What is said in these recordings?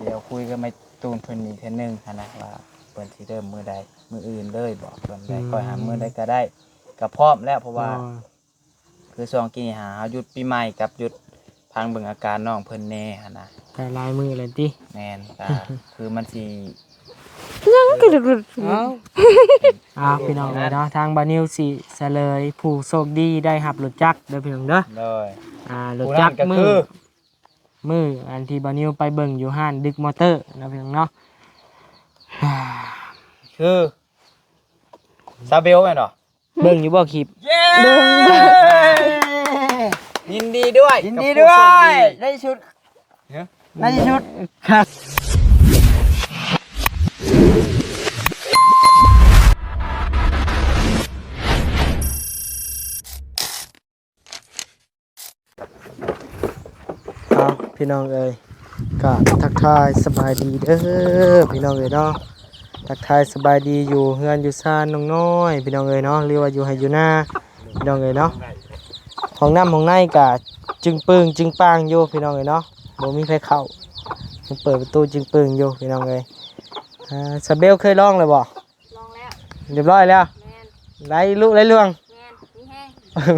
ດຽວຄຸຍກັບໄມ້ຕູນເພິ່ນອີກເທື່ອໜຶ່ງຫັ້ນນະ ວ່າເພິ່ນຊິເລີ່ມມື້ໃດ ມື້ອື່ນເລີຍບໍ ເພິ່ນໄດ້ ອືມ ຄ່ອຍຫາມື້ໃດກໍໄດ້ ກໍພ້ອມແລ້ວ ເພາະວ່າ ໂດຍ ຄືຊ່ວງກີ້ຫາເຮົາຢຸດປີໃໝ່ກັບຢຸດຟັງເບິ່ງອາການນ້ອງເພິ່ນແດ່ຫັ້ນນະ ກໍຫຼາຍມື້ແລ້ວຕິ. ແມ່ນ ກໍຄືມັນຊິ ຍັງກະດຶກໆ ເອົ້າ ເອົາ ພີ່ນ້ອງເອີຍເນາະ ທາງບ່າວນິວຊິສະເຫຼີຍຜູ້ໂຊກດີໄດ້ຮັບລົດຈັກເດີພີ່ນ້ອງເດີ. ໂດຍ ອ່າ ລົດຈັກ ຜູ້ນັ້ນກໍຄື ມື້ ມື້ອັນທີ່ບ່າວນິວໄປເບິ່ງຢູ່ຮ້ານດຶກມໍເຕີເນາະ ພີ່ນ້ອງເນາະ ຄື ຊາເບວແມ່ນບໍ່? ເບິ່ງຢູ່ບໍ່ຄລິບ? ເຢ້ ເບິ່ງ ຍິນດີດ້ວຍ ຍິນດີດ້ວຍ ກັບຜູ້ໂຊກດີ ໃນທີ່ສຸດ ຮະ? ໃນທີ່ສຸດ ຄັບ ເອົາ ພີ່ນ້ອງເອີຍ ກະທັກທາຍສະບາຍດີເດີພີ່ນ້ອງເອີຍເນາະ ທັກທາຍສະບາຍດີຢູ່ເຮືອນຢູ່ຊານນ້ອງນ້ອຍພີ່ນ້ອງເອີຍເນາະ ຫຼືວ່າຢູ່ໄຮ່ຢູ່ນາພີ່ນ້ອງເອີຍເນາະ. ຫ້ອງນ້ຳຫ້ອງໃນກະຈຶ່ງປຶ້ງຈຶ່ງປາງຢູ່ພີ່ນ້ອງເອີຍເນາະ ບໍ່ມີໃຜເຂົ້າ ຍັງເປີດປະຕູຈຶ່ງປຶ້ງຢູ່ພີ່ນ້ອງເອີຍ. ອ່າ ສາວເບວເຄີຍລອງແລ້ວບໍ່? ລອງແລ້ວ ຮຽບຮ້ອຍແລ້ວ ແມ່ນ ໄຫຼລຸໄຫຼລ່ວງ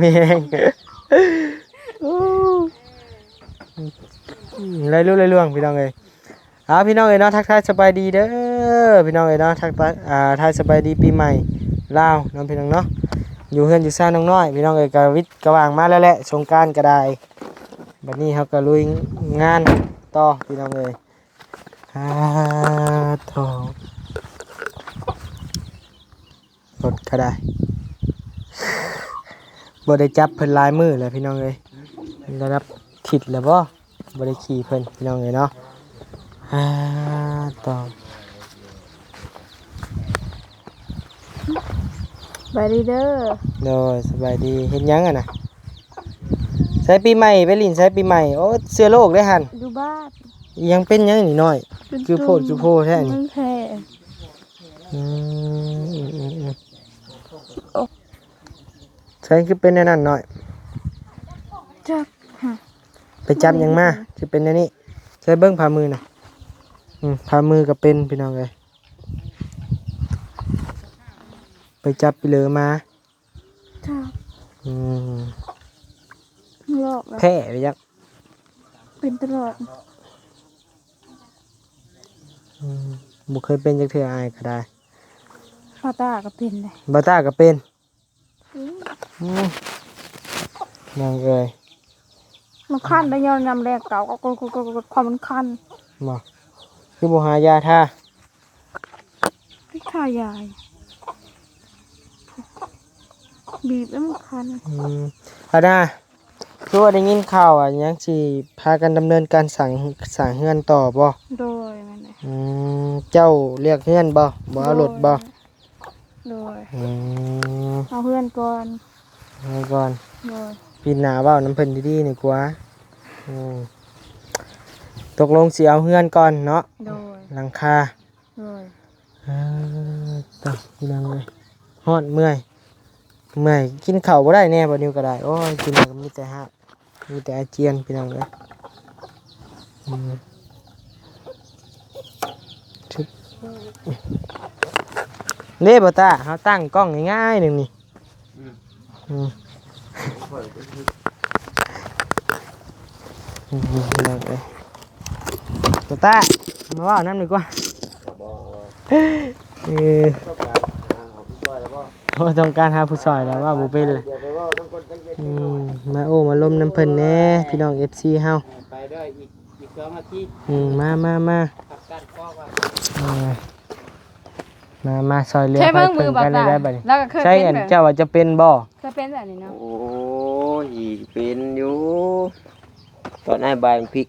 ແມ່ນ ມີແຮງ ມີແຮງ ເອີ ໄຫຼລຸໄຫຼລ່ວງພີ່ນ້ອງເອີຍ. ເອົາ ພີ່ນ້ອງເອີຍເນາະ ທັກທາຍສະບາຍດີເດີພີ່ນ້ອງເອີຍເນາະ ທັກທາຍ ອ່າ ທັກທາຍສະບາຍດີປີໃໝ່ລາວເນາະພີ່ນ້ອງເນາະ ຢູ່ເຮືອນຢູ່ຊານນ້ອງນ້ອຍພີ່ນ້ອງເອີຍ ກະວິດກະຫວ່າງມາແລ້ວແຫຼະ ສົງການກະໄດ້ ບັດນີ້ເຮົາກະລຸຍງານຕໍ່ພີ່ນ້ອງເອີຍ. ອາ ໂທ້ ລົດກະໄດ້ ບໍ່ໄດ້ຈັບເພິ່ນຫຼາຍມື້ແລ້ວພີ່ນ້ອງເອີຍ ໄດ້ນັບທິດແລ້ວບໍ່ ບໍ່ໄດ້ຂີ່ເພິ່ນພີ່ນ້ອງເອີຍເນາະ. ອາ ໂທ້ ສະບາຍດີເດີ. ໂດຍ ສະບາຍດີ ເຮັດຫຍັງຫັ້ນນະ? ໃສປີໃໝ່ ໄປຫຼິ້ນໃສປີໃໝ່? ໂອ້ ເຊື້ອໂລກເດ້ຫັ້ນ ຢູ່ບ້ານ. ອີຫຍັງ ເປັນຫຍັງນີ້ນ້ອຍ? ເປັນ ຄືໂພດຄືໂພແທ້ນີ້ ມັນແພ້. ອືມ ໃສຄືເປັນແນວນັ້ນນ້ອຍ? ຈັກຫະ ໄປຈັບຫຍັງມາ ຄືເປັນແນວນີ້? ໃສເບິ່ງຝ່າມືນະ. ອືມ ຝ່າມືກໍເປັນ ພີ່ນ້ອງເອີຍ ໄປຈັບໄປເລີມາ. ຈັກ ອືມ ລອກແລ້ວ ແພ້ໄປຈັກ ເປັນຕະຫຼອດ. ອືມ ບໍ່ເຄີຍເປັນຈັກເທື່ອ ອ້າຍກໍໄດ້. ບ່າວຕາກໍເປັນເດ້ ບ່າວຕາກໍເປັນ. ອືມ ອືມ ນ້ອງເອີຍ ມັນຄັນໄດ້ ຍ້ອນຍາມແລງເກົາ ກໍ ກໍ ກໍ ກໍ ກໍ ຄວາມມັນຄັນ. ບໍ່ ຄືບໍ່ຫາຢາທາ? ໄປຂາຍຢາ ບີບແລ້ວມັນຄັນ. ອືມ ອາດາ ຄືວ່າໄດ້ຍິນຂ່າວວ່າຍັງຊິພາກັນດຳເນີນການສ້າງ ສ້າງເຮືອນຕໍ່ບໍ່? ໂດຍ ແມ່ນແຫຼະ. ອືມ ເຈົ້າເລືອກເຮືອນບໍ່? ບໍ່ເອົາລົດບໍ່? ໂດຍ ໂດຍ. ອືມ ເອົາເຮືອນກ່ອນ ເອົາເຮືອນກ່ອນ. ໂດຍ ປີໜ້າເວົ້ານຳເພິ່ນດີໆ ນີ້ກວ່າ. ອືມ ຕົກລົງຊິເອົາເຮືອນກ່ອນເນາະ. ໂດຍ ຫຼັງຄາ. ໂດຍ ເອີ ຕາຍ ພີ່ນ້ອງເອີຍ ຮ້ອນ ເມື່ອຍ ເມື່ອຍ ກິນເຂົ້າບໍ່ໄດ້ແນ່ ບ່າວນິວກໍໄດ້. ໂອ້ຍ ກິນແລ້ວກໍມີແຕ່ຮາກ ມີແຕ່ອາຈຽນ ພີ່ນ້ອງເອີຍ. ອືມ ຊຶບ ເດ້ ບ່າວຕາ ເຮົາຕັ້ງກ້ອງງ່າຍໆ ໜຶ່ງນີ້. ອືມ ອືມ ອືມ ພີ່ນ້ອງເອີຍ ຕາຕາ ມາເວົ້ານຳດີກວ່າ. ເອີ ບໍ່ຕ້ອງການຫາຜູ້ຊ່ອຍແລ້ວ ເວົ້າບໍ່ເປັນແລ້ວ. ອືມ ມາໂອ້ ມາລົມນຳເພິ່ນແດ່ ພີ່ນ້ອງເອັຟຊີເຮົາ. ໄປເດີ ອີກ ອີກສອງນາທີ. ອືມ ມາ ມາ ມາ ເອີ ມາ ມາຊ່ອຍເຫຼືອ ໃຊ້ເບິ່ງມືບໍ່ຕາຍ ໃຊ້ອັນເຈົ້າວ່າຈະເປັນບໍ່? ເຄີຍເປັນແບບນີ້ເນາະ. ໂອ້ຍ ເປັນຢູ່ ຕອນອ້າຍບາຍບັກພິກ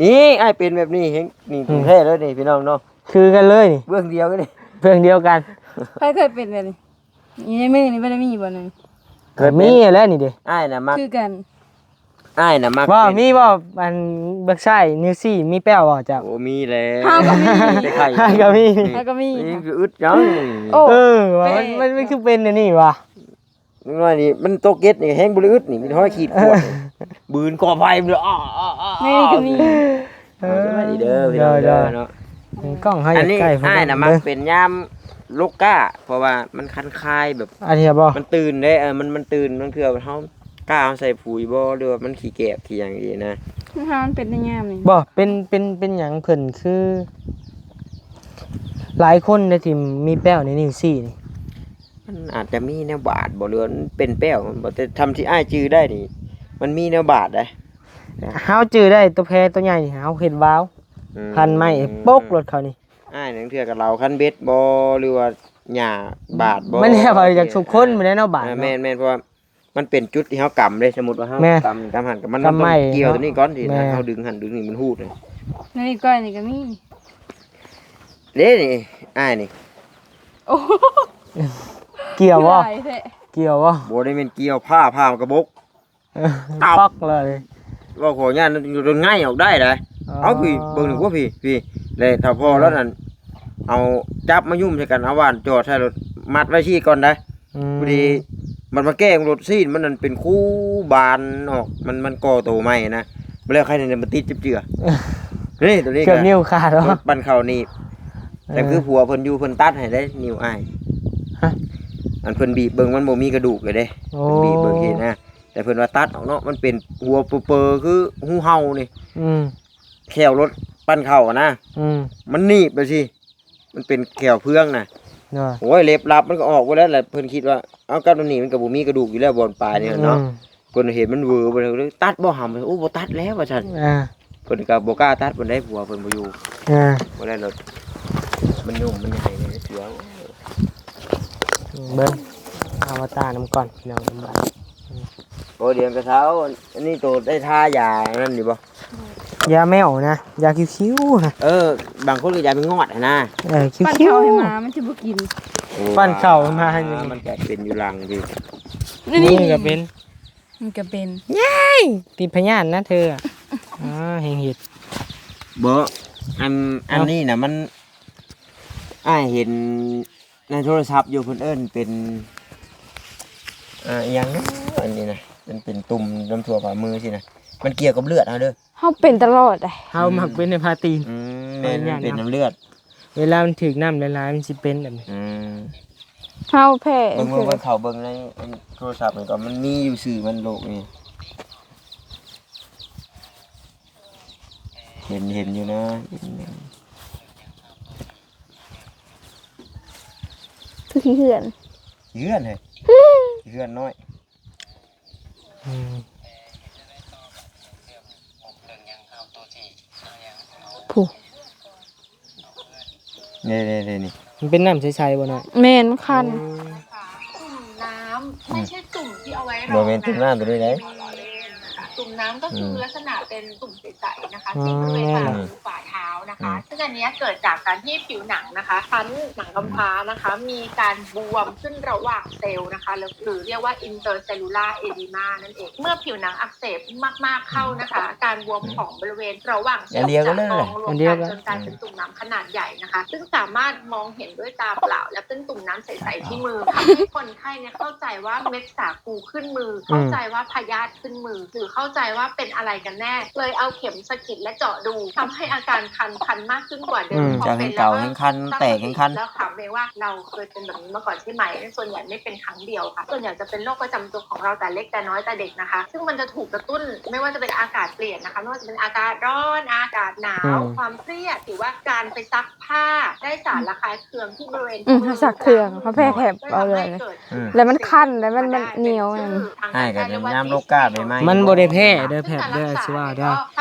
ນີ້ ອ້າຍເປັນແບບນີ້ແຮງ ນີ້ ອືມ ແທ້ເລີຍນີ້ ພີ່ນ້ອງເນາະ ຄືກັນເລີຍນີ້ ເບື້ອງດຽວກັນນີ້ ເບື້ອງດຽວກັນ. ໃຜເຄີຍເປັນແບບນີ້? ຢູ່ໃນມືນີ້ບໍ່ໄດ້ມີບໍ່ນີ້? ເຄີຍເປັນ ມີແລ້ວນີ້ເດ້. ອ້າຍນະມັກ ຄືກັນ. ອ້າຍນະມັກ ບໍ່ ເປັນ ມີບໍ່? ອັນເບິ່ງຊ້າຍ ນິ້ວຊີ້ມີແປ້ວບໍ່ເຈົ້າ? ໂອ້ ມີແລ້ວ ເຮົາກໍມີ ແຕ່ໄຂ່ ເຮົາກໍມີ ເຮົາກໍມີ ນີ້ຄືອຶດຫຍັງ. ໂອ້ ເອີ ວ່າມັນ ມັນ ມັນຄືເປັນອັນນີ້ວະ? ເດັກນ້ອຍນີ້ມັນຕົກເກັດນີ້ແຮງບໍ່ໄດ້ອຶດນີ້ ມີຮອຍຂີດຂວດ ເອີ ບືນກໍໄຟ ແມ່ນກໍມີ. ເອີ ສະບາຍດີເດີພີ່ນ້ອງເດີເນາະ. ກ້ອງເຮົາ ອັນນີ້ ໃກ້ໆ ອ້າຍນະມັກເປັນຍາມລົກກ້າ ເພາະວ່າມັນຄັນຄາຍແບບ ອັນນີ້ບໍ່ ມັນຕື່ນເດ້. ເອີ ມັນ ມັນຕື່ນ ບາງເທື່ອເຮົາກ້າເຮົາໃສ່ປຸ໋ຍບໍ່ ຫຼືວ່າມັນຂີ້ແກບຂີ້ຫຍັງອີກນະ. ເຮົາມັນເປັນແຕ່ຍາມນີ້ບໍ່ ເປັນ ເປັນ ເປັນຫຍັງເພິ່ນຄື ຫຼາຍຄົນເດ້ທີ່ມີແປ້ວໃນນິ້ວຊີ້ນີ້ ມັນອາດຈະມີແນວບາດບໍ່ ຫຼືວ່າມັນເປັນແປ້ວບໍ່ ແຕ່ທຳທີ່ອ້າຍຈື່ໄດ້ນີ້ ມັນມີແນວບາດເດ້. ເຮົາຈື່ໄດ້ ໂຕແພ້ໂຕໃຫຍ່ນີ້ ເຮົາເຮັດວາວ ອືມ ພັນໄມ້ປົກໂລດເຂົານີ້. ອ້າຍ ລາງເທື່ອກໍເລົາຄັນເບັດບໍ່ ຫຼືວ່າຫຍ້າບາດບໍ່ ມັນແນວວ່າຢາກຊຸກຄົນ ເອີ ບໍ່ໄດ້ເນາະ ບາດ ເອີ ເນາະ. ແມ່ນໆ ເພາະວ່າມັນເປັນຈຸດທີ່ເຮົາກຳເດ້. ສົມມຸດວ່າເຮົາ ແມ່ນ ກຳ ກຳຫັ້ນ ກໍມັນ ກຳໄມ້ ມັນຕ້ອງກ່ຽວ ເນາະ ໂຕນີ້ກ່ອນ ທີ່ ແມ່ນ ເຮົາດຶງຫັ້ນດຶງນີ້ ມັນຮູດເດ້. ໃນກ້ອຍນີ້ກໍມີເດ້ນີ້ ອ້າຍນີ້. ໂອ້ ກ່ຽວບໍ່ ຫຼາຍແທ້ ກ່ຽວບໍ່? ບໍ່ໄດ້ແມ່ນກ່ຽວ ພ້າ ພ້າມັນກະບົກ ຕັບ ປັກເລີຍ. ເວົ້າຂໍອະນຸຍາດ ຈົນໄງ່ອອກໄດ້ໃດ. ອໍ ເອົາພີ້ ເບິ່ງນີ້ກວ່າ ພີ້ ພີ້ ແລະຖ້າພໍ ເອີ ແລ້ວນັ້ນ ເອົາຈັບມາຫຍຸ່ມໃສ່ກັນ ເອົາຫວ່ານຈອດໃສ່ ລົດມັດໄວ້ຊີ້ກ່ອນໄດ. ອືມ ພໍດີມັນມາແກ້ງລົດຊີ້ນ ມັນນັ້ນເປັນຄູບານອອກ ມັນ ມັນກໍ່ໂຕໃໝ່ນະ. ບໍ່ແລ້ວໃຄແນ່ ມັນຕິດຈັບເຈື່ອ ນີ້ ໂຕນີ້ ເກືອບ ກໍ ນິ້ວຂາດແລ້ວ ລົດປັ່ນເຂົ້າໜີບ. ເອີ ແຕ່ຄືຜົວເພິ່ນຢູ່ ເພິ່ນຕັດໃຫ້ໄດ ນິ້ວອ້າຍ. ຮະ ອັນເພິ່ນບີບເບິ່ງ ມັນບໍ່ມີກະດູກເລີຍເດ້. ໂອ້ ເພິ່ນບີບເບິ່ງເຫັນນະ ແຕ່ເພິ່ນວ່າຕັດອອກເນາະ ມັນເປັນຫົວເປີໆ ຄືຫູເຫົ່ານີ້. ອືມ ແຂ້ວລົດປັ່ນເຂົ້ານະ. ອືມ ມັນໜີບໄປຊີ້ ມັນເປັນແຂ້ວເຟືອງນະ. ໂດຍ ໂອ້ຍ ເລັບລັບມັນກໍອອກເບິດແລ້ວ ແລ້ວເພິ່ນຄິດວ່າ ເອົາ ກັບອັນນີ້ມັນກໍບໍ່ມີກະດູກຢູ່ແລ້ວ ບ່ອນປາຍນີ້ເນາະ. ອືມ ເພິ່ນເຫັນມັນເຫວີ ເພິ່ນກໍເລີຍຕັດບໍ່ຫຳ ໂອ້ ບໍ່ຕັດແລ້ວວ່າຊັ້ນ. ອ່າ ເພິ່ນກໍບໍ່ກ້າຕັດປານໃດ ຜົວເພິ່ນບໍ່ຢູ່. ອ່າ ບໍ່ໄດ້ ລົດມັນຫຍຸ້ງ ມັນໃຫຍ່ເສຍ. ເບິ່ງອະວະຕານຳກ່ອນພີ່ນ້ອງ. ໂອ້ ດຽວກະເຊົາ ອັນນີ້ໂຕໄດ້ທາຢາອັນນັ້ນຢູ່ບໍ່? ຢາແມວນະ ຢາຄິ້ວໆ ນະ. ເອີ ບາງຄົນກໍຢາໄປງອດຫັ້ນນະ. ເອີ ຄິ້ວໆ ປັ່ນເຂົ້າໃຫ້ໝາມັນຊິບໍ່ກິນ. ໂອ້ ປັ່ນເຂົ້າໃຫ້ໝາ ມັນກະເປັນຢູ່ຫຼັງພີ້. ນີ້ ນີ້ກໍເປັນ ມັນກະເປັນ ຍາຍ ຕິດພະຍາດນະເທີ. ອໍ ແຮງເຮັດ ບໍ່ ອັນ ເອົ້າ ອັນນີ້ນະ ມັນ ອ້າຍເຫັນໃນໂທລະສັບຢູ່ ເພິ່ນເອີ້ນເປັນ ອ່າ ອີ່ຫຍັງເນາະ ອັນນີ້ນະ ມັນເປັນຕຸ່ມນຳທົ່ວຝ່າມືຊີ້ນະ ມັນກ່ຽວກັບເລືອດເຮົາເດີ. ເຮົາເປັນຕະຫຼອດເດ ເຮົາມັກເປັນໃນພາຕີນ. ອືມ ແມ່ນ ມັນເປັນນຳເລືອດ ເວລາມັນຖືກນ້ຳຫຼາຍໆ ມັນຊິເປັນແບບນີ້. ອືມ ເຮົາແພ້ ເບິ່ງ ເບິ່ງ ເບິ່ງ ເຂົ້າເບິ່ງໃນໂທລະສັບນີ້ກໍ ມັນມີຢູ່ຊື່ມັນໂລກນີ້ ເຫັນ ເຫັນຢູ່ນະ. ຄືຂີ້ເຫື່ອນ ເຫື່ອນເຮີ້ຍ ເຫື່ອນນ້ອຍ. ອືມ ຜູ້ ນີ້ໆໆ ນີ້ ມັນເປັນນ້ຳໃສໆ ບໍ່ນ້ອຍ? ແມ່ນ ມັນຄັນ. ໂອ້ ตุ่มน้ำ อืม ไม่ใช่ตุ่มที่เอาไว้รองน้ำ บ่แม่นตุ่ມน้ำຕົວນີ້ได๋ ตุ่มน้ำก็คือ อืม ลักษณะเป็นตุ่มใสๆ นะคะ อ๋อ ที่บริเวณฝ่ามือ ฝ่าเท้านะคะ อืม ซึ่งอันเนี้ยเกิดจากการที่ผิวหนังนะคะ ชั้นหนังกำพร้านะคะ มีการบวมขึ้นระหว่างเซลล์นะคะ หรือ หรือเรียกว่า intercellular edema นั่นเอง เมื่อผิวหนังอักเสบมากๆ เข้านะคะ อาการบวมของบริเวณระหว่างเซลล์จะกองรวมกันจนกลายเป็นตุ่มน้ำขนาดใหญ่นะคะ ซึ่งสามารถมองเห็นด้วยตาเปล่า และเป็นตุ่มน้ำใสๆ ที่มือ ทำให้คนไข้เนี่ยเข้าใจว่าเม็ดสาคูขึ้นมือ เข้าใจว่าพยาธิขึ้นมือ หรือเข้าใจว่าเป็นอะไรกันแน่ เลยเอาเข็มสะกิดและเจาะดู ทำให้อาการคัน คันมากขึ้นกว่าเดิม อืม พอเป็นแล้วก็ จากแห่งเก่าแห่งคัน แตกแห่งคัน แล้วถามตัวเองว่าเราเคยเป็นแบบนี้มาก่อนใช่ไหม ส่วนใหญ่ไม่เป็นครั้งเดียวค่ะ ส่วนใหญ่จะเป็นโรคประจำตัวของเราแต่เล็กแต่น้อยแต่เด็กนะคะ ซึ่งมันจะถูกกระตุ้น ไม่ว่าจะเป็นอากาศเปลี่ยนนะคะ ไม่ว่าจะเป็นอากาศร้อน อากาศหนาว อืม ความเครียด หรือว่าการไปซัก ผ้า ได้สารระคายเคืองที่บริเวณ ອືມ ເຮົາຊັກເຄື່ອງ ເຮົາແຜ່ແຖບເອົາເລີຍ ແລ້ວມັນຄັນ ແລ້ວມັນ ມັນໜຽວ. ອ້າຍກໍຍັງຍາມໂລກກາໃໝ່ໆ ມັນບໍ່ໄດ້ແພ້ເດີ ແຜບເດີ ຊິວ່າເດີ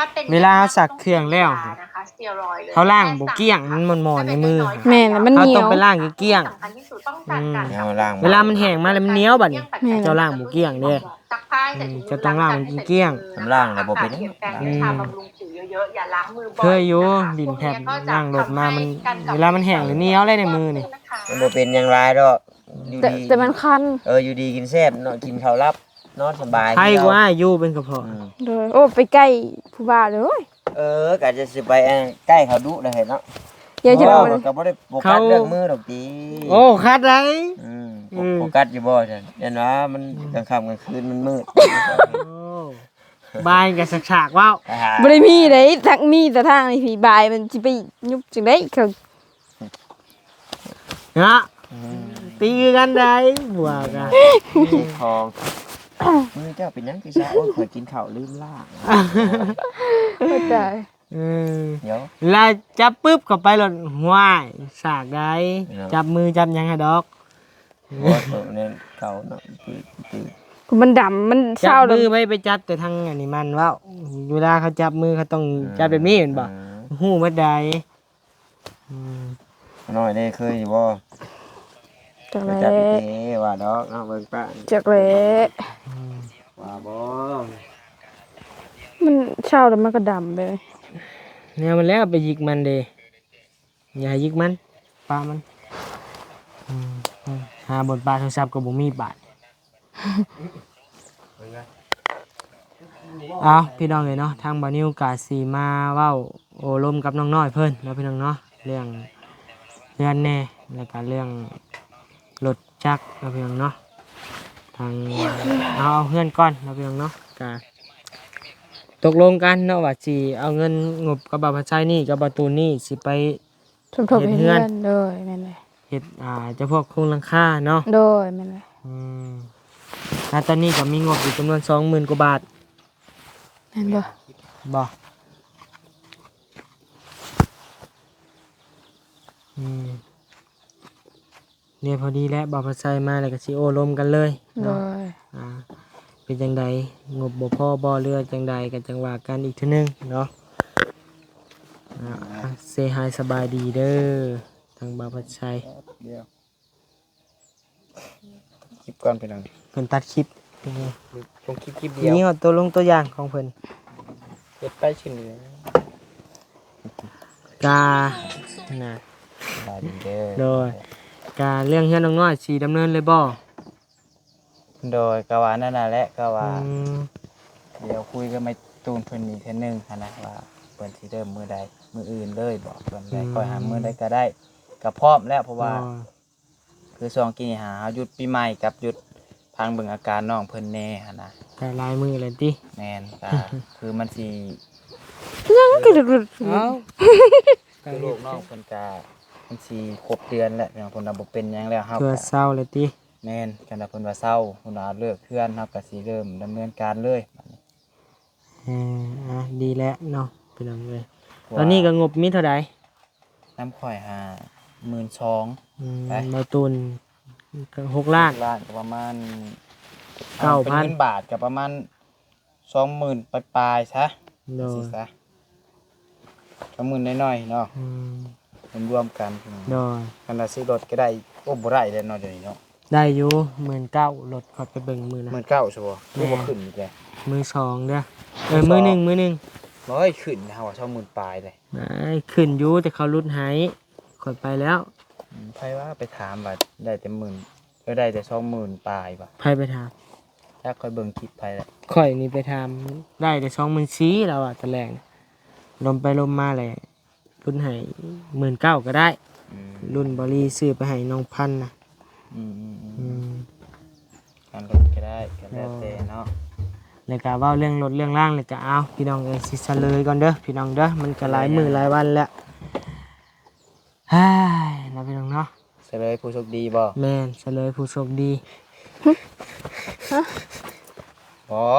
ເວລາເຮົາຊັກເຄື່ອງແລ້ວ ເຮົາລ້າງບໍ່ກ້ຽງ ມັນໝອນໆໃນມື. ແມ່ນ ແລ້ວມັນໜຽວ ເຮົາຕ້ອງໄປລ້າງໃຫ້ກ້ຽງ. ອືມ ເວລາມັນແຫ້ງມາແລ້ວມັນໜຽວບັດນີ້ ແມ່ນ ເຈົ້າລ້າງບໍ່ກ້ຽງເດ້. ອືມ ຈະຕ້ອງລ້າງໃຫ້ມັນກ້ຽງ. ອືມ ເຄີຍຢູ່ ດິນແຜ່ນ ລ້າງລົດມາ ມັນ ເວລາມັນແຫ້ງແລ້ວໜຽວເລີຍໃນມືນີ້. ມັນບໍ່ເປັນຫຍັງຫຼາຍດອກ ຢູ່ດີ ແຕ່ ແຕ່ມັນຄັນ. ເອີ ຢູ່ດີກິນແຊບເນາະ ກິນເຂົ້າຫຼັບ ນອນສະບາຍ ໄຄກວ່າຢູ່ເປັນກະເພາະ. ອືມ ໂດຍ ໂອ້ ໄປໃກ້ຜູ້ບ່າວເລີຍ. ເອີ ກະຈະຊິໄປ ອັນ ໃກ້ເຂົາດຸໄດ໋ເນາະ. ຢ່າຈະ ເວົ້າ ມັນກໍບໍ່ໄດ້ໂຟກັສເລື່ອງມືດອກຕິ. ໂອ້ ຄັດໄດ໋. ອືມ ອືມ ໂຟກັສຢູ່ບໍ່ຊັ້ນ ຢ້ານວ່າມັນ ອືມ ກາງຄ່ຳກາງຄືນມັນມືດ. ໂອ້ ບາຍກໍສາກໆເວົ້າ. ອ່າ ບໍ່ໄດ້ມີໃດ ທັກມີແຕ່ທາງນີ້ພີ້ ບາຍມັນຊິໄປຍຸບຈັ່ງໃດ ເຂົາ ເນາະ ອືມ ຕີກັນໄດ້ ບວກກະ ຂອງ ມື້ເຈົ້າເປັນຫຍັງຄືຊາ? ໂອ້ຍ ຂ້ອຍກິນເຂົ້າລືມລ້າງ. ໂອ້ຍ ຕາຍ. ເອີ ດຽວ ລະຈັບປຶບເຂົ້າໄປໂລດ ຫ້ວຍ ສາກໄດ໋ ເນາະ ຈັບມືຈັບຫຍັງໃຫ້ດອກ. ບໍ່ ໂຕນັ້ນເຂົາເນາະ ປຶບ ປຶບ ມັນດຳ ມັນເຊົາ ຈັບມືໄວ້ ໄປຈັບແຕ່ທາງອັນນີ້ມັນເວົ້າ ເວລາເຂົາຈັບມືເຂົາຕ້ອງ ອືມ ຈັບແບບນີ້ແມ່ນບໍ່? ອືມ ຮູ້ໝົດໃດ໋. ອືມ ນ້ອຍເດ້ ເຄີຍຢູ່ບໍ່? ຈັກແຫຼະ ໄປຈັບອີເກວ່າດອກເນາະ ເບິ່ງປ້າ ຈັກແຫຼະ. ອືມ ວ່າບໍ່ ມັນເຊົາແລ້ວມັນກໍດຳໄປ ແນວມັນແລ້ວ ໄປຢິກມັນເດ້ ຢ່າໃຫ້ຢິກມັນ ປະມັນ. ອືມ ຫາບ່ອນປະໂທລະສັບກໍບໍ່ມີບາດ. ເອົາ ພີ່ນ້ອງເອີຍເນາະ ທາງບ່າວນິວກະຊິມາເວົ້າໂອ້ລົມກັບນ້ອງນ້ອຍເພິ່ນເນາະ ພີ່ນ້ອງເນາະ ເລື່ອງເຮືອນແດ່ ແລ້ວກະເລື່ອງລົດຈັກເນາະ ພີ່ນ້ອງເນາະ. ທາງ ເອົາ ເອົາເຮືອນກ່ອນເນາະ ພີ່ນ້ອງເນາະ ກະຕົກລົງກັນເນາະ ວ່າຊິເອົາເງິນງົບກັບບ່າວພັດໄຊນີ້ ກັບບ່າວຕູນນີ້ ຊິໄປ ສົມທົບເຮັດເຮືອນ ເຮັດເຮືອນ ໂດຍ ແມ່ນແຫຼະ ເຮັດ ອ່າ ຈຳພວກໂຄງຫຼັງຄາເນາະ ໂດຍ ແມ່ນແຫຼະ. ອືມ ແລ້ວຕອນນີ້ກໍມີງົບຢູ່ຈຳນວນສອງໝື່ນກວ່າບາດ ແມ່ນບໍ່? ບໍ່ ອືມ ເດ ພໍດີແລ້ວ ບ່າວພັດໄຊມາແລ້ວກໍຊິໂອ້ລົມກັນເລີຍເນາະ ໂດຍ ອ່າ ເປັນຈັ່ງໃດ ງົບບໍ່ພໍບໍ່ ຫຼືວ່າຈັ່ງໃດ ກໍຈັ່ງວ່າກັນອີກເທື່ອໜຶ່ງເນາະ. ອ່າ ເຊຮາຍສະບາຍດີເດີ ທາງບ່າວພັດໄຊ ດຽວ ຄລິບກ່ອນພີ່ນ້ອງ ເພິ່ນຕັດຄລິບ ລົງຄລິບ ຄລິບດຽວ ມີຮອດຕົວລົງຕົວຢ່າງຂອງເພິ່ນ ເຮັດໄປຊື່ນີ້ ກະ ນະ ສະບາຍດີເດີ ໂດຍ ກະເລື່ອງເຮືອນນ້ອງນ້ອຍຊິດຳເນີນເລີຍບໍ່? ໂດຍ ກະວ່ານັ້ນນະແຫຼະ ກະວ່າ ອືມ ດຽວຄຸຍກັບໄມ້ຕູນເພິ່ນອີກເທື່ອໜຶ່ງຫັ້ນນະ ວ່າເພິ່ນຊິເລີ່ມມື້ໃດ ມື້ອື່ນເລີຍບໍ ເພິ່ນໄດ້ ອືມ ຄ່ອຍຫາມື້ໃດກໍໄດ້ ກະພ້ອມແລ້ວ ເພາະວ່າ ໂດຍ ຄືຊ່ວງກີ້ນີ້ຫາເຮົາຢຸດປີໃໝ່ກັບຢຸດພັງເບິ່ງອາການນ້ອງເພິ່ນແດ່ຫັ້ນນະ ກະຫຼາຍມື້ແລ້ວຕິ ແມ່ນ ກະຄືມັນຊິ ຍັງກະ ເອົ້າ ຄືລູກນ້ອງເພິ່ນກະ ມັນຊິຄົບເດືອນແລ້ວ ເພິ່ນວ່າບໍ່ເປັນຫຍັງແລ້ວ ເຮົາ ຄືວ່າເຊົາແລ້ວຕິ ແມ່ນ ຄັນວ່າເພິ່ນວ່າເຊົາ ເພິ່ນວ່າເລີກເຮືອນ ເຮົາກໍຊິເລີ່ມດຳເນີນການເລີຍບາດນີ້ ເອີ ອ່ະ ດີແລ້ວເນາະ ພີ່ນ້ອງເອີຍ ເພາະວ່າ ຕອນນີ້ກໍງົບມີເທົ່າໃດ? ນຳຂ້ອຍຫ້າໝື່ນສອງ ອືມ ໄປ ບ່າວຕູນ ກໍຫົກລ້ານ ຫົກລ້ານກໍປະມານ ເກົ້າພັນ ເປັນເງິນບາດກໍປະມານ ສອງໝື່ນປາຍໆຊະ ໂດຍ ຈັ່ງຊີ້ຊະ ສອງໝື່ນໜ້ອຍໆເນາະ ອືມ ລວມໆກັນ ໂດຍ ຄັນວ່າຊື້ລົດກໍໄດ້ ໂອ້ ບໍ່ໄດ້ແລ້ວເນາະ ດຽວນີ້ເນາະ ໄດ້ຢູ່ ໝື່ນເກົ້າ ລົດຂ້ອຍໄປເບິ່ງມື້ນັ້ນ ໝື່ນເກົ້າຊະບໍ່ ຄືບໍ່ຂຶ້ນອີກແລ້ວ ມືສອງເດີ ເອີ ມືໜຶ່ງ ມືໜຶ່ງ ໂອ້ຍ ຂຶ້ນ ເຮົາວ່າສອງໝື່ນປາຍເດ້ ໄດ້ ຂຶ້ນຢູ່ ແຕ່ເຂົາຫຼຸດໃຫ້ ຂ້ອຍໄປແລ້ວ ອືມ ໃຜວ່າໄປຖາມວ່າໄດ້ແຕ່ໝື່ນ ເອີ ໄດ້ແຕ່ສອງໝື່ນປາຍວ່າ ໃຜໄປຖາມ? ຈັກ ຂ້ອຍເບິ່ງຄລິບໃຜແຫຼະ ຂ້ອຍນີ້ໄປຖາມ ໄດ້ແຕ່ສອງໝື່ນສີ່ ລາວວ່າຕອນແລກ ລົມໄປລົມມາແຫຼະ ລຸ້ນໃຫ້ໝື່ນເກົ້າກໍໄດ້ ອືມ ລຸ້ນບໍລີຊື້ໄປໃຫ້ນ້ອງພັນນະ ອືມ ອືມ ອືມ ອືມ ການລົດກໍໄດ້ ກໍແລ້ວແຕ່ເນາະ ແລ້ວກໍເວົ້າເລື່ອງລົດເລື່ອງລາງ ແລ້ວກໍ ເອົາ ພີ່ນ້ອງເອີຍ ຊິສະເຫຼີຍກ່ອນເດີ ພີ່ນ້ອງເດີ ມັນກໍຫຼາຍມື້ຫຼາຍວັນແລ້ວ ເຮີ້ຍ ເນາະ ພີ່ນ້ອງເນາະ ສະເຫຼີຍຜູ້ໂຊກດີບໍ່? ແມ່ນ ສະເຫຼີຍຜູ້ໂຊກດີ ບໍ່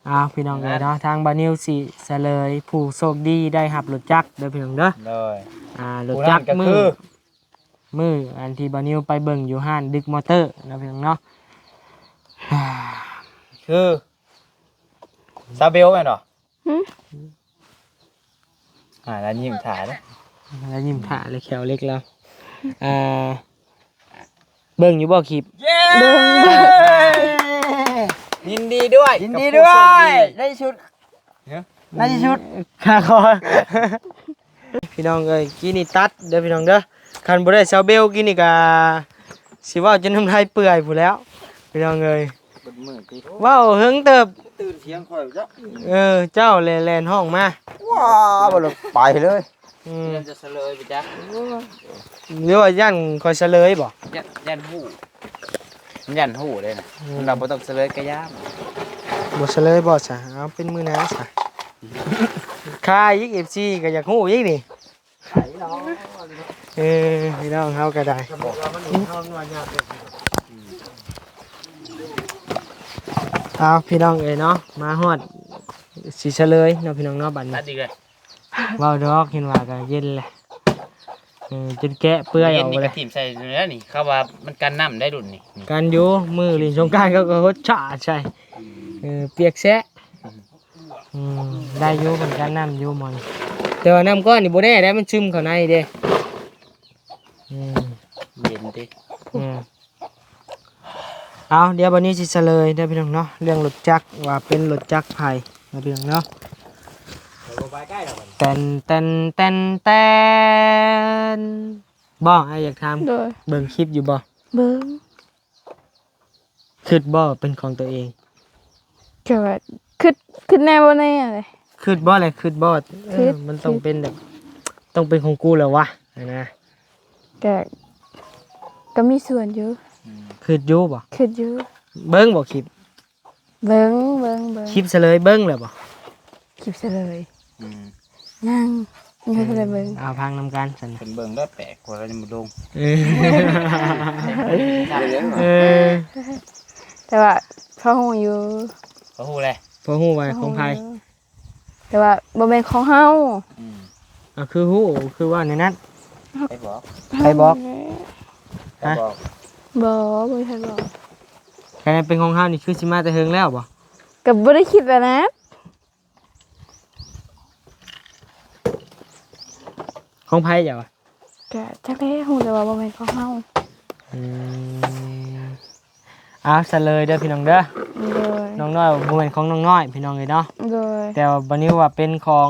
ອ້າວ ພີ່ນ້ອງເອີຍເນາະ ທາງບ່າວນິວຊິສະເຫຼີຍຜູ້ໂຊກດີໄດ້ຮັບລົດຈັກເດີພີ່ນ້ອງເດີ ໂດຍ ອ່າ ລົດຈັກມື້ ມື້ອັນທີ່ບ່າວນິວໄປເບິ່ງຢູ່ຮ້ານດຶກມໍເຕີເນາະ ພີ່ນ້ອງເນາະ ຄືຊາວເບວແມ່ນບໍ່? ຫຶ? ອ່າ ລາວຍິ້ມຖ້າເດ້ ລາວຍິ້ມຖ້າເລີຍ ແຂ້ວເຫຼັກລາວ ອ່າ ເບິ່ງຢູ່ບໍ່ຄລິບ? ເບິ່ງ ຍິນດີດ້ວຍ ຍິນດີດ້ວຍ ກັບຜູ້ໂຊກດີ ໃນທີ່ສຸດ ໃນທີ່ສຸດ ຂ້າຂໍ ພີ່ນ້ອງເອີຍ ກີ້ນີ້ຕັດເດີພີ່ນ້ອງເດີ ຄັນບໍ່ໄດ້ຊາວເບວກີ້ນີ້ກະຊິເວົ້າຈົນນ້ຳລາຍເປື່ອຍພຸ້ນແລ້ວ ພີ່ນ້ອງເອີຍ ເບິດມື້ຕິ ເວົ້າເຫິງເຕີບ ຕື່ນສຽງຂ້ອຍເຈົ້າ ເອີ ເຈົ້າແຫຼະແລ່ນຮ້ອງມາ ວ້າ ບໍ່ໄດ້ໄປເລີຍ ອືມ ຢ້ານຈະສະເຫຼີຍໄປຈັກ ຫຼືວ່າຢ້ານຂ້ອຍສະເຫຼີຍບໍ່? ຢ້ານ ຢ້ານຮູ້ ຢ້ານຮູ້ເດ້ນະ ອືມ ມັນວ່າບໍ່ຕ້ອງສະເຫຼີຍກະຢ້ານ ບໍ່ສະເລີຍບໍ່ຊະ? ເອົາເປັນມື້ໜ້າຊະ. ຄາອີກ ເອັຟຊີ ກໍຢາກຮູ້ອີກນີ້. ເອີ ພີ່ນ້ອງເຮົາກໍໄດ້. ເອົາ ພີ່ນ້ອງເອີຍເນາະ ມາຮອດຊິສະເລີຍເນາະ ພີ່ນ້ອງເນາະ ບັດນີ້. ຕັດອີກເລີຍ. ເວົ້າດອກ ເຫັນວ່າກໍເຢັນແຫຼະ. ເອີ ຈົນແກະເປື່ອຍອອກເລີຍ. ນີ້ກໍຖິ້ມໃສ່ແລ້ວນີ້ ເຂົາວ່າມັນກັນນ້ຳໄດ້ລຸ້ນນີ້. ກັນຢູ່ ມື້ຫຼິ້ນສົງການເຂົາກໍຫົດສາດໃສ່. ເອີ ປຽກແຊະ. ອືມ ອືມ ໄດ້ຢູ່ ເພິ່ນກັນນ້ຳຢູ່ໝໍນີ້. ແຕ່ວ່ານ້ຳກ້ອນນີ້ບໍ່ແນ່ໃດ໋ ມັນຊຶມເຂົ້າໃນເດ້. ອືມ ເຢັນຕິ. ອືມ. ເອົາ ດຽວບັດນີ້ຊິສະເລີຍເດີພີ່ນ້ອງເນາະ ເລື່ອງລົດຈັກ ວ່າເປັນລົດຈັກໃຜເນາະພີ່ນ້ອງເນາະ. ແຕ່ນ ແຕ່ນ ແຕ່ນ ແຕ່ນ ບໍ່ ອ້າຍຢາກຖາມ. ໂດຍ. ເບິ່ງຄລິບຢູ່ບໍ່? ເບິ່ງ. ຄິດບໍ່ເປັນຂອງຕົວເອງ? ກໍວ່າຄິດ ຄິດແນ່ບໍ່ແນ່ເດ້. ຄິດບໍ່ແຫຼະ ຄິດບໍ່? ເອີ ມັນຕ້ອງເປັນແບບ ຕ້ອງເປັນຂອງກູແລ້ວວະ ຫັ້ນນະ. ກະ ກະມີສ່ວນຢູ່. ອືມ ຄຶດຢູ່ບໍ່? ຄຶດຢູ່. ເບິ່ງບໍ່ຄລິບ? ເບິ່ງ ເບິ່ງ ເບິ່ງ. ຄລິບສະເລີຍເບິ່ງແລ້ວບໍ່? ຄລິບສະເລີຍ. ອືມ ຍັງ ຍັງບໍ່ທັນໄດ້ເບິ່ງ. ເອົາຟັງນຳກັນຊັ້ນ. ເພິ່ນເບິ່ງແລ້ວແປກກວ່າ ລາວຍັງບໍ່ລົງ. ເອີ ເອີ ແຕ່ວ່າພໍຮູ້ຢູ່. ພໍຮູ້ແຫຼະ. ພໍຮູ້ວ່າຂອງໃຜ? ແຕ່ວ່າບໍ່ແມ່ນຂອງເຮົາ. ອືມ ກໍຄືຮູ້ ຄືວ່າແນວນັ້ນ. ໃຜບອກ? ໃຜບອກ? ຮະ? ບໍ່ ບໍ່ມີໃຜບອກ. ຄັນເປັນຂອງເຮົານີ້ຄືຊິມາແຕ່ເຫິງແລ້ວບໍ່? ກໍບໍ່ໄດ້ຄິດວ່ານະ. ຂອງໃຜເຈົ້າ? ກະຈັກແຫຼະ ຮູ້ແຕ່ວ່າບໍ່ແມ່ນຂອງເຮົາ. ອືມ ເອົາ ສະເລີຍເດີພີ່ນ້ອງເດີ. ໂດຍ. ນ້ອງນ້ອຍບໍ່ແມ່ນຂອງນ້ອງນ້ອຍພີ່ນ້ອງເອີຍເນາະ. ໂດຍ. ແຕ່ວ່າບໍ່ນິວວ່າເປັນຂອງ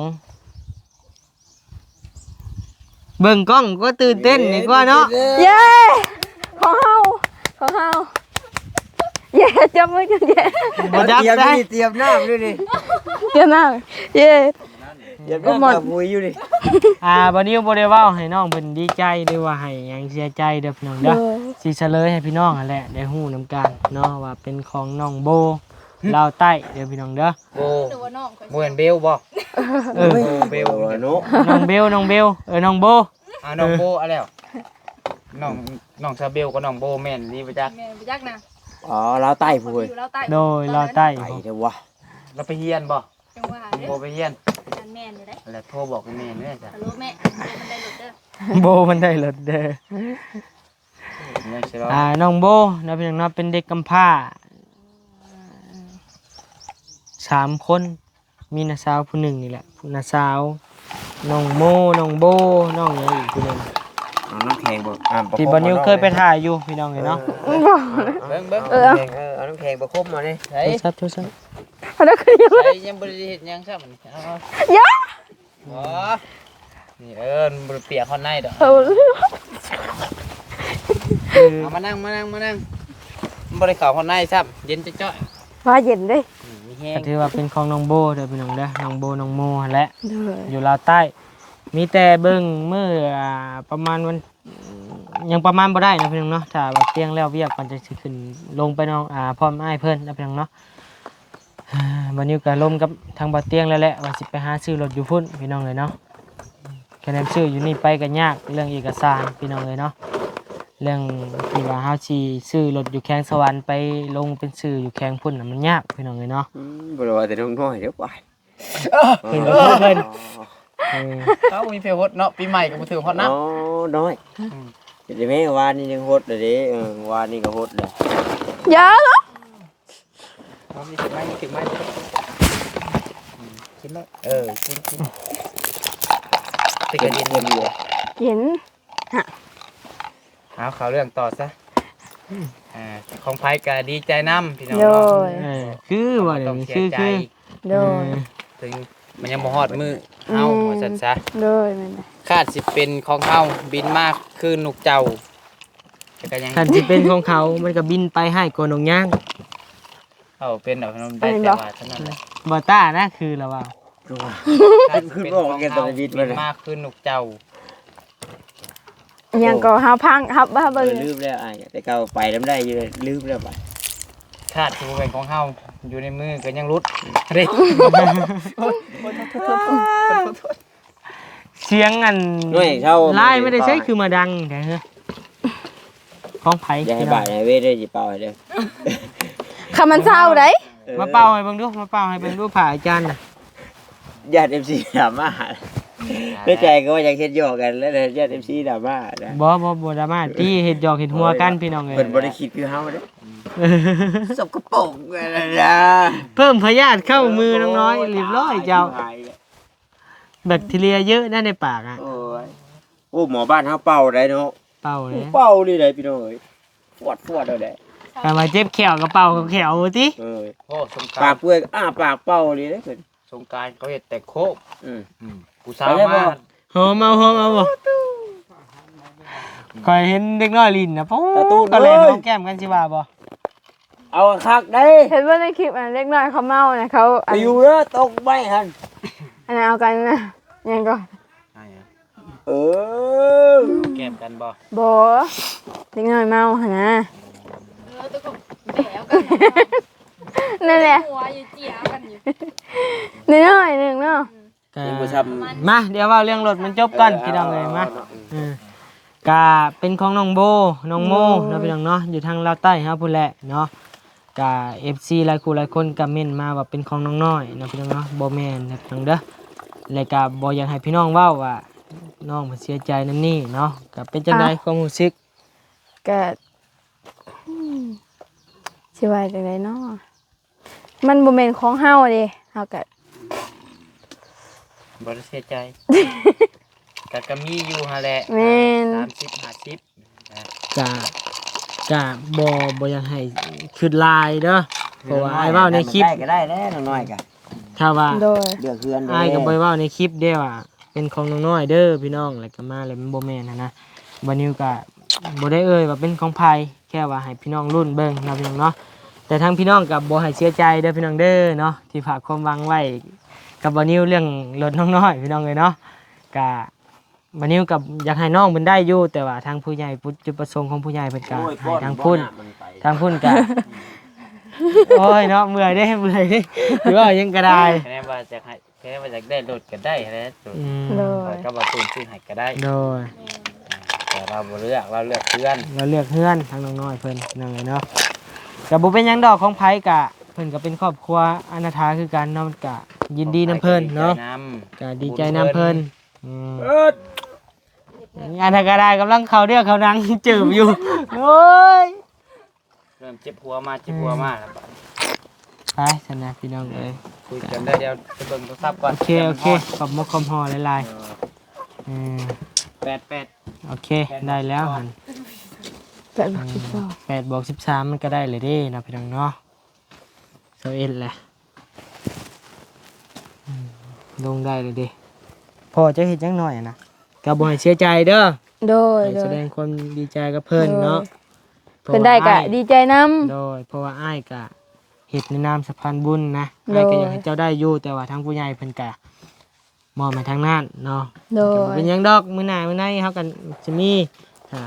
ເບິ່ງກ້ອງກໍຕື່ນເຕັ້ນດີກວ່າເນາະ. ເຢ້ ຂອງເຮົາ ຂອງເຮົາ. ເຢ້ ຈັບມືກັນເຢ້. ບໍ່ຈັບໄດ້ ຕຽມນ້ຳຢູ່ນີ້ ຕຽມນ້ຳ. ເຢ້ ຕຽມນ້ຳ ຕາບຸຍຢູ່ນີ້. ອ່າ ບໍ່ນິວບໍ່ໄດ້ເວົ້າໃຫ້ນ້ອງເພິ່ນດີໃຈ ຫຼືວ່າໃຫ້ຫຍັງເສຍໃຈເດີພີ່ນ້ອງເດີ. ໂດຍ. ຊິສະເລີຍໃຫ້ພີ່ນ້ອງຫັ້ນແຫຼະໄດ້ຮູ້ນຳກັນເນາະ ວ່າເປັນຂອງນ້ອງໂບ ລາວໃຕ້ເດີພີ່ນ້ອງເດີ. ໂບ ຫຼືວ່ານ້ອງຂ້ອຍ ໂບແມ່ນເບວບໍ່? ເອີ ໂບເບວເນາະ. ນ້ອງເບວ ນ້ອງເບວ ເອີ ນ້ອງໂບ. ອ່າ ນ້ອງໂບ ເອີ ເອົາແລ້ວ ນ້ອງ ນ້ອງຊາເບວກັບນ້ອງໂບແມ່ນອີ່ຫຼີບໍ່ຈັກ. ແມ່ນບໍ່ຈັກນະ. ອໍ ລາວໃຕ້ພຸ້ນເວີຍ. ຢູ່ລາວໃຕ້. ໂດຍ ລາວໃຕ້. ໄກແທ້ວະ. ລາວໄປຮຽນບໍ່? ຈັ່ງວ່າເດ້ ໂບໄປຮຽນ. ອັນແມ່ນຢູ່ເດ້. ແລ້ວໂທບອກແມ່ແດ່. ຮາໂລແມ່ ໂບມັນໄດ້ລົດເດີ ໂບມັນໄດ້ລົດເດີ. ອ່າ ນ້ອງໂບເນາະ ພີ່ນ້ອງເນາະ ເປັນເດັກກຳພ້າສາມຄົນ ມີນ້າສາວຜູ້ໜຶ່ງນີ້ແຫຼະ ນ້າສາວ ນ້ອງໂມ ນ້ອງໂບ ນ້ອງຫຍັງອີກຜູ້ໜຶ່ງ. ເອົານ້ຳແຂງບໍ່? ອ່າ ທີ່ບ່າວນິວເຄີຍໄປຖ່າຍຢູ່ ພີ່ນ້ອງເອີຍເນາະ. ເອີ ເບິ່ງ ເບິ່ງ ເອີ ເອົານ້ຳແຂງ ເອີ ເອົານ້ຳແຂງປະຄົມມາເດ້. ໃສ ໂທລະສັບ ໂທລະສັບ ໃສ ຍັງບໍ່ໄດ້ເຮັດຫຍັງຊ້ຳ. ເອົາ ເອົາ ເອົາ ເອົາ ເອົາ ນີ້ ເອີ ມັນບໍ່ໄດ້ປຽກຮອດໃນດອກ. ເອີ ເອົາມານັ່ງ ມານັ່ງ ມານັ່ງ. ມັນບໍ່ໄດ້ເຂົ້າຮອດໃນຊ້ຳ ເຢັນຈ້ອຍໆ. ວ່າເຢັນເດ້. ອືມ ມີແຮງ. ກໍຖືວ່າເປັນຂອງນ້ອງໂບເດີພີ່ນ້ອງເດີ ນ້ອງໂບ ນ້ອງໂມຫັ້ນແຫຼະ. ໂດຍ. ຢູ່ລາວໃຕ້ ມີແຕ່ເບິ່ງມື້ ອ່າ ປະມານວັນ ຍັງປະມານບໍ່ໄດ້ນະພີ່ນ້ອງເນາະ ຖ້າວ່າຕຽງແລ້ວວຽກກ່ອນ ຈັ່ງຊິຂຶ້ນລົງໄປນ້ອງ ອ່າ ພ້ອມອ້າຍເພິ່ນນະພີ່ນ້ອງເນາະ. ບ່າວນິວກໍລົມກັບທາງບ່າວຕຽງແລ້ວແຫຼະ ວ່າຊິໄປຫາຊື້ລົດຢູ່ພຸ້ນພີ່ນ້ອງເອີຍເນາະ. ຄະແນນຊື້ຢູ່ນີ້ໄປກໍຍາກ ເລື່ອງເອກະສານພີ່ນ້ອງເອີຍເນາະ. ເລື່ອງທີ່ວ່າເຮົາຊິຊື້ລົດຢູ່ແຂວງສະຫວັນໄປລົງເປັນຊື່ຢູ່ແຂວງພຸ້ນນະ ມັນຍາກພີ່ນ້ອງເອີຍເນາະ. ອືມ ບໍ່ໄດ້ວ່າແຕ່ນ້ອງນ້ອຍເດີ້ ປາຍ ເພິ່ນກໍເພິ່ນ ເອີ ເຮົາບໍ່ມີໃຜຫົດເນາະ ປີໃໝ່ກໍບໍ່ຖືກຮອດນຳ. ອໍ ນ້ອຍ ອືມ ເຮັດໄດ້ແມ້ ວານນີ້ຍັງຫົດເດ້. ເອີ ວານນີ້ກໍຫົດເດ້. ຢ່າເນາະ. ເອົາ ມີຖືກໄມ້ ມີຖືກໄມ້ ອືມ ກິນເນາະ. ເອີ ກິນ ກິນ ເປັນກະດິນຢູ່. ກິນ ເອົາ ເຂົ້າເລື່ອງຕໍ່ຊະ. ອ່າ ຂອງໃຜກໍດີໃຈນຳພີ່ນ້ອງເນາະ. ໂດຍ. ເອີ ຄືວ່າແບບນີ້ ຄື ຄື ໂດຍ ເອີ ເຖິງມັນຍັງບໍ່ຮອດມື້ເຮົາ ອືມ ວ່າຊັ້ນຊະ. ໂດຍ ແມ່ນ. ຄາດຊິເປັນຂອງເຮົາ ບິນມາຄືນົກເຈົ້າ. ແຕ່ກໍຍັງ ຄັນຊິເປັນຂອງເຂົາ ມັນກໍບິນໄປຮ້າຍກວ່ານົກຍາງ. ເອົາເປັນດອກ ໄດ້ແຕ່ວ່າເທົ່ານັ້ນແຫຼະ. ບໍ່ຕ້ານະ ຄືລະວ່າ ຄືວ່າ ຄືວ່າເປັນຂອງເຮົາ ບິນມາຄືນົກເຈົ້າ. ອີຫຍັງກໍ ໂອ້ ເຮົາພັງ ເຮົາ ເຮົາເບິ່ງ ເອີ ລືມແລ້ວອ້າຍ ແຕ່ເກົ່າໄປນຳໄດ້ຢູ່ ລືມແລ້ວບາດ. ຂາດທີ່ບໍ່ແມ່ນຂອງເຮົາ ຢູ່ໃນມືກໍຍັງຫຼຸດເດ້. ສຽງອັນ ໜ່ວຍເຊົາ ລາຍມັນໄດ້ໃຊ້ຄືມາດັງແທ້ເຮີ້ຍ ຂອງໃຜ? ຢ່າໃຫ້ບາດໃຫ້ເວດເດີ ຊິເປົ່າໃຫ້ເດີ. ຄັນມັນເຊົາໃດ. ເອີ ມາເປົ່າໃຫ້ເບິ່ງດູ ມາເປົ່າໃຫ້ເບິ່ງດູ ພະອາຈານນະ. ຢ້ານເອັຟຊີດຣາມາ ໃນໃຈກໍວ່າຢາກເຮັດຫຍອກກັນແລ້ວ ຢ້ານເອັຟຊີດຣາມານະ. ບໍ່ ບໍ່ ບໍ່ດຣາມາຕິ ເຮັດຫຍອກເຮັດຫົວກັນ ໂອ້ຍ ພີ່ນ້ອງເອີຍ. ເພິ່ນບໍ່ໄດ້ຄິດຄືເຮົາເດ້. ສະກະປົກນະ ເພີ່ມພະຍາດເຂົ້າມືນ້ອງນ້ອຍ ໂອ້ຍ ຮຽບຮ້ອຍເຈົ້າ. ຕາຍ ຊິຫາຍແລ້ວ ແບັກທີເຣຍເຍອະນະໃນປາກອະ. ໂອ້ຍ ໂອ້ ໝໍບ້ານເຮົາເປົ່າໄດ໋ເນາະ. ເປົ່າເດ້ ເປົ່ານີ້ໄດ໋ພີ່ນ້ອງເອີຍ ຟວດໆ ເອົາໄດ໋. ຄັນວ່າເຈັບແຂ້ວກໍເປົ່າແຂ້ວຕິ. ເອີ ໂອ້ ສົງການ ປາກເປື່ອຍ ອ້າປາກເປົ່ານີ້ເດ້. ສົງການເຂົາເຮັດແຕ່ໂຄກ. ອືມ ອືມ ຜູ້ສາວມາ ຫອມເອົາ ຫອມເອົາບໍ່? ຂ້ອຍເຫັນເດັກນ້ອຍຫຼິ້ນນະ ໂອ້ ຕາຕູດ ຕອນແລກ ເອີຍ ຫອມແກ້ມກັນຊິວ່າບໍ່? ເອົາຄັກເດ້ ເຫັນບໍ່ໃນຄລິບ ອັນເດັກນ້ອຍເຂົາເມົານະ ເຂົາ ໄປຢູ່ເດີ ຕົກໄມ້ຫັ້ນ ອັນນັ້ນເອົາກັນນະ ຫຍັງກໍ ເອີ ແກ້ມກັນບໍ່? ບໍ່ ເດັກນ້ອຍເມົາຫັ້ນນະ. ເອີ ຕົວກໍແບເອົາກັນ ນັ້ນແຫຼະ ຫົວຢູ່ເຈຍເອົາກັນຢູ່ ນ້ອຍໆໜຶ່ງເນາະ. ກໍ ຍັງບໍ່ຊ້ຳ ມາ ດຽວເວົ້າເລື່ອງລົດມັນຈົບກ່ອນ ເອີ ພີ່ນ້ອງເອີຍ ເອົາ ມາ ເອົາ ເນາະ ອືມ ເອີ ກະເປັນຂອງນ້ອງໂບ ນ້ອງໂມ ໂດຍ ເນາະ ພີ່ນ້ອງເນາະ ຢູ່ທາງລາວໃຕ້ເຮົາພຸ້ນແຫຼະເນາະ. ກະເອັຟຊີຫຼາຍຄູ່ຫຼາຍຄົນກະເມັ້ນມາວ່າເປັນຂອງນ້ອງນ້ອຍເນາະ ພີ່ນ້ອງເນາະ ບໍ່ແມ່ນເດີພີ່ນ້ອງເດີ. ແລະກະບໍ່ຢາກໃຫ້ພີ່ນ້ອງເວົ້າວ່ານ້ອງເພິ່ນເສຍໃຈນຳນີ້ເນາະ. ກະເປັນຈັ່ງໃດ ຄວາມຮູ້ສຶກ? ກະ ອືມ ຊິວ່າຈັ່ງໃດເນາະ? ມັນບໍ່ແມ່ນຂອງເຮົາເດ້ ເຮົາກະ ບໍ່ໄດ້ເສຍໃຈ ກະ ກະມີຢູ່ຫັ້ນແຫຼະ ແມ່ນ ສາມສິບ ຫ້າສິບ ນະ ກະ ກະບໍ່ ບໍ່ຢາກໃຫ້ຄິດຫຼາຍເດີ ເພາະວ່າອ້າຍເວົ້າໃນຄລິບ ໄດ້ກໍໄດ້ແຫຼະ ນ້ອງນ້ອຍກະ ຖ້າວ່າ ໂດຍ ເລືອກເຮືອນເດ້ ອ້າຍກໍບໍ່ໄດ້ເວົ້າໃນຄລິບເດ້ວ່າ ເປັນຂອງນ້ອງນ້ອຍເດີພີ່ນ້ອງ ແລ້ວກໍມາແລ້ວມັນບໍ່ແມ່ນຫັ້ນນະ. ບ່າວນິວກໍບໍ່ໄດ້ເອີ່ຍວ່າເປັນຂອງໃຜ ແຄ່ວ່າໃຫ້ພີ່ນ້ອງລຸ້ນເບິ່ງເນາະ ພີ່ນ້ອງເນາະ. ແຕ່ທາງພີ່ນ້ອງກໍບໍ່ໃຫ້ເສຍໃຈເດີພີ່ນ້ອງເດີເນາະ ທີ່ຝາກຄວາມຫວັງໄວ້ກັບບ່າວນິວເລື່ອງລົດນ້ອງນ້ອຍ ພີ່ນ້ອງເອີຍເນາະ. ກໍບ່າວນິວກໍຢາກໃຫ້ນ້ອງເພິ່ນໄດ້ຢູ່ ແຕ່ວ່າທາງຜູ້ໃຫຍ່ ຈຸດປະສົງຂອງຜູ້ໃຫຍ່ເພິ່ນກໍ ໂອ້ຍ ໃຫ້ທາງພຸ້ນ ທາງພຸ້ນກໍ ໂອ້ຍເນາະ ເມື່ອຍເດ້ ເມື່ອຍເດ້ ຊິເວົ້າຫຍັງກໍໄດ້ ແມ່ນວ່າຈະໃຫ້ ແຕ່ວ່າຢາກໄດ້ລົດກໍໄດ້ແຫຼະ ອືມ ໂດຍ ຂ້ອຍກັບວ່າຕູນຊື້ໃຫ້ກໍໄດ້ ໂດຍ ແຕ່ລາວບໍ່ເລືອກ ລາວເລືອກເຮືອນ ລາວເລືອກເຮືອນ ທາງນ້ອງນ້ອຍເພິ່ນ ພີ່ນ້ອງເອີຍເນາະ. ກໍບໍ່ເປັນຫຍັງດອກ ຂອງໃຜກໍ ເພິ່ນກໍເປັນຄອບຄົວອະນາຖາຄືກັນເນາະ ມັນກໍຍິນດີນຳເພິ່ນເນາະ ຂອບໃຈນຳ ກໍດີໃຈນຳເພິ່ນ ອືມ ອັນນັ້ນກໍໄດ້ ກຳລັງເຂົ້າເນື້ອເຂົ້າໜັງ ເຈີບຢູ່ ໂອ້ຍ. ເລີ່ມເຈັບຫົວມາ ເຈັບຫົວມາແລ້ວບາດນີ້ ໄປຊັ້ນນະພີ່ນ້ອງເອີຍ ຄຸຍກັນເດີ ດຽວໄປເບິ່ງໂທລະສັບກ່ອນ ໂອເຄ ໂອເຄ ຂອບມຸກຂອບຫອມຫຼາຍໆ ເອີ ເອີ ແປດ ແປດ ໂອເຄ ໄດ້ແລ້ວຫັ້ນ ແປດບວກສິບສອງ ເອີ ແປດບວກສິບສາມ ມັນກໍໄດ້ແລ້ວເດ້ເນາະ ພີ່ນ້ອງເນາະ ຊາວເອັດແຫຼະ ອືມ ລົງໄດ້ແລ້ວເດ້ ພໍ່ເຈົ້າເຮັດຫຍັງນ້ອຍຫັ້ນນະ ກໍບໍ່ໃຫ້ເສຍໃຈເດີ ໂດຍ ໃຫ້ສະແດງຄວາມດີໃຈກັບເພິ່ນເນາະ ໂດຍ ເພິ່ນໄດ້ກະດີໃຈນຳ ໂດຍ ເພາະວ່າອ້າຍກະເຮັດໃນນາມສະພານບຸນນະ ໂດຍ ອ້າຍກະຢາກໃຫ້ເຈົ້າໄດ້ຢູ່ ແຕ່ວ່າທາງຜູ້ໃຫຍ່ເພິ່ນກະມອບໃຫ້ທາງນັ້ນເນາະ ໂດຍ ກະບໍ່ເປັນຫຍັງດອກ ມື້ໜ້າມື້ໃນເຮົາກະຊິມີ ຖ້າ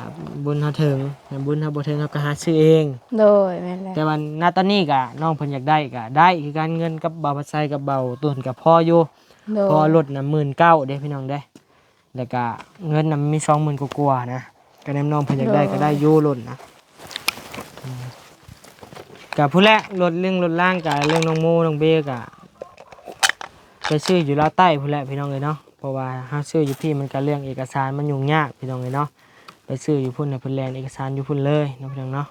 ບຸນເຮົາເຖິງ ຖ້າບຸນເຮົາບໍ່ເຖິງ ເຮົາກະຫາຊື້ເອງ ໂດຍ ແມ່ນແຫຼະ ແຕ່ວ່ານະຕອນນີ້ກະນ້ອງເພິ່ນຢາກໄດ້ກະໄດ້ຄືກັນ ເງິນກັບບ່າວພັດໄຊກັບບ່າວຕຸນກະພໍຢູ່ ໂດຍ ເພາະວ່າລົດນະ ໝື່ນເກົ້າ ເດ້ພີ່ນ້ອງເດ້ ແລ້ວກະເງິນນະມີສອງໝື່ນກວ່າໆນະ ກະແນມນ້ອງເພິ່ນຢາກໄດ້ ໂດຍ ກະໄດ້ຢູ່ລົດນະ ອືມ ກະພຸ້ນແຫຼະ ລົດເລື່ອງລົດລາງກະເລື່ອງນ້ອງໂມນ້ອງເບກະໄປຊື້ຢູ່ລາວໃຕ້ພຸ້ນແຫຼະພີ່ນ້ອງເອີຍເນາະ ເພາະວ່າເຮົາຊື້ຢູ່ພີ້ມັນກະເລື່ອງເອກະສານມັນຫຍຸ້ງຍາກພີ່ນ້ອງເອີຍເນາະ ໄປຊື້ຢູ່ພຸ້ນໃຫ້ເພິ່ນແລ່ນເອກະສານຢູ່ພຸ້ນເລີຍເນາະ ພີ່ນ້ອງເນາະ.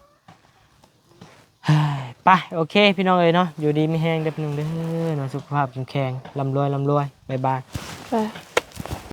ໄປ ໂອເຄ ພີ່ນ້ອງເອີຍເນາະ ຢູ່ດີມີແຮງເດີພີ່ນ້ອງເດີເນາະ ສຸຂະພາບເຂັ້ມແຂງ ລ່ຳລວຍ ລ່ຳລວຍ ບາຍບາຍ.